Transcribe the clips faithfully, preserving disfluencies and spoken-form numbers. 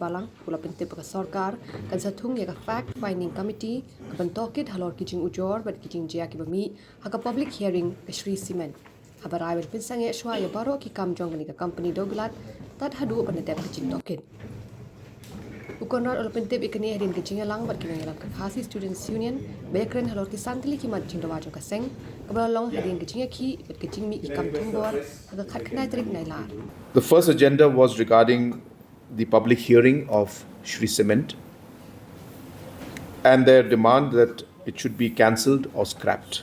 Balang u la pyntip ba ka sorkar kan sa thung ïa ka fact finding committee ka ban tohkit halor ki jingujor bad ki jingjia kiba mih ha ka public hearing ka Shree Cement, haba rai ban pynsangeh shuwa ïa baroh ki kam jong kane ka company dewbilat tad haduh ban da dep ka jingtohkit. U Conrad u la pyntip ïa kane hadien ka jingïalang bad ki nongïalam ka Khasi Students Union ba ïakren halor ki san tylli ki mat jingdawa jong ka seng kaba la long hadien ka jingïakhih bad ka jingmih ki kam thombor ha ka khatkhyndai tarik Nailar. The first agenda was regarding the public hearing of Shree Cement and their demand that it should be cancelled or scrapped.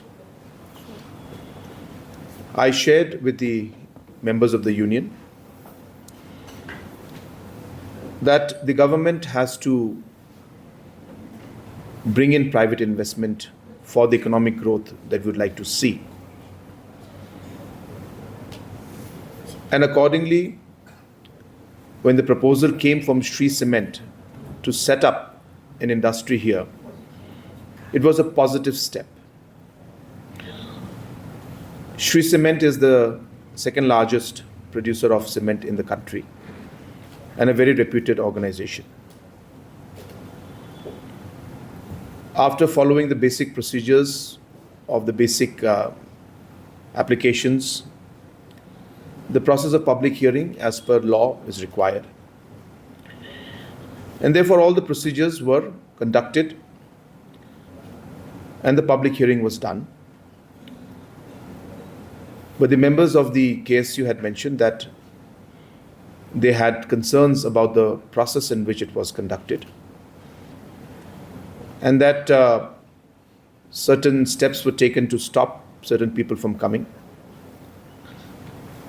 I shared with the members of the union that the government has to bring in private investment for the economic growth that we would like to see. And accordingly, when the proposal came from Shree Cement to set up an industry here, it was a positive step. Shree Cement is the second largest producer of cement in the country and a very reputed organization. After following the basic procedures of the basic uh, applications, the process of public hearing as per law is required. And therefore, all the procedures were conducted and the public hearing was done. But the members of the K S U had mentioned that they had concerns about the process in which it was conducted, and that uh, certain steps were taken to stop certain people from coming,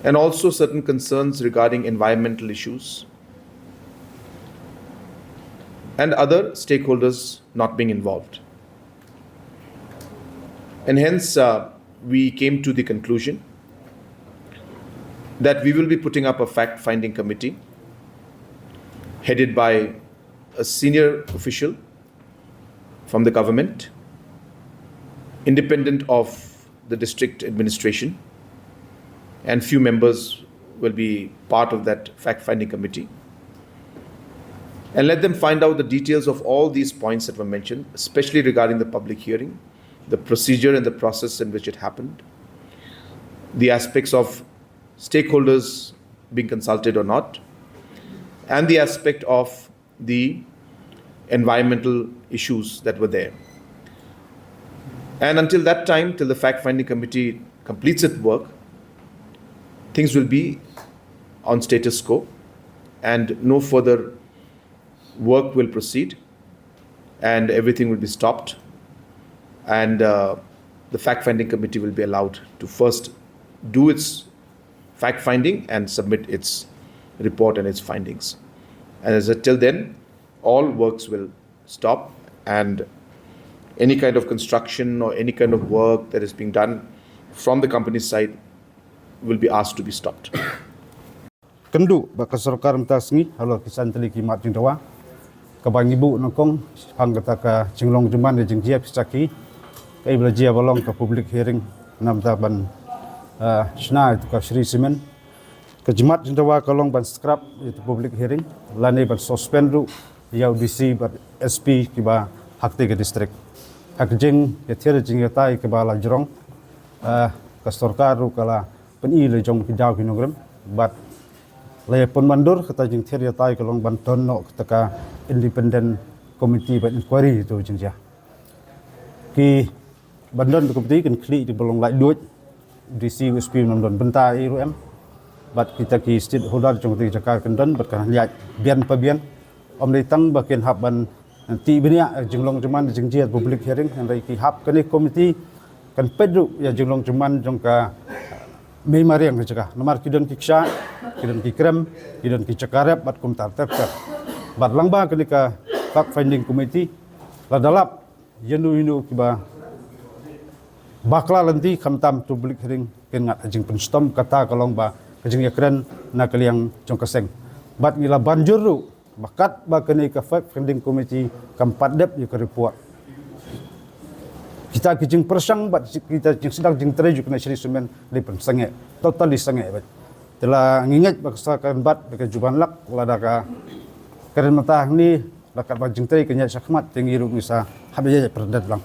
and also certain concerns regarding environmental issues and other stakeholders not being involved. And hence, uh, we came to the conclusion that we will be putting up a fact finding committee headed by a senior official from the government, independent of the district administration, and few members will be part of that fact finding committee, and let them find out the details of all these points that were mentioned, especially regarding the public hearing, the procedure and the process in which it happened, the aspects of stakeholders being consulted or not, and the aspect of the environmental issues that were there. And until that time, till the fact finding committee completes its work, things will be on status quo and no further work will proceed and everything will be stopped. And uh, the fact finding committee will be allowed to first do its fact finding and submit its report and its findings. And as I said, till then, all works will stop and any kind of construction or any kind of work that is being done from the company's side will be asked to be stopped. Kynduh ba ka sorkar mynta sngi halor ki san tylli ki mat jingdawa kaba ngi buh nyngkong shaphang kata ka jinglong jingman ïa jingjia pisa ki ka i ba la jia ba long ka public hearing namar ban shna ïa ka Shree Cement. Ka jimat jingdawa ka long ban scrap ïa ka public hearing lane ban suspend ruh ïa u D C bad S P kiba ha kata ka district. Ha ka jingïathied jingïatai kaba la jrong ka sorkar ruh ka la pyni la jong ki daw ki nongrim bad la ïa pynmyndur kata jingthied ïatai ka long ban don noh kata ka independent committee bad inquiry ïa tu jingjia. Ki ban don committee kan khlieh da ba long laitluid D C S P ym don bynta ei ruh em bad kita ki stakeholder jong kata ki jaka kan don bad kan ïaid bian pa bian. Ym dei tang ba kin hap ban tih bniah jinglong jingman jingjia public hearing hynrei ki hap kane committee kan peit ruh ïa jinglong jingman jong ka mei mariang ka jaka namar ki don ki kshaid ki don ki krem ki don ki jaka rep bad kumta ter ter. Bad lyngba kane ka fact finding committee la da lap ïano ïano kiba bakla lynti khamtam tu public hearing kin ngat jingpynshitom kata ka long ba ka jingïakren na ka liang jong ka seng. Bad ngi la ban jur ruh ba katba kane ka fact finding committee kam pat dep ïa ka report. Kita ki jingpyrshang bad kita jingsdang jingtrei jong kane Shree Cement dei pynsangeh totally sangeh bad. Te la ngi ngeit ba ka sorkar kan bat da ka juban lak lada ka Ka dei mynta hangne la katba jingtrei kan ïaid shakhmat te ngi ruh ngi sa hap ïaid pyrdet lang.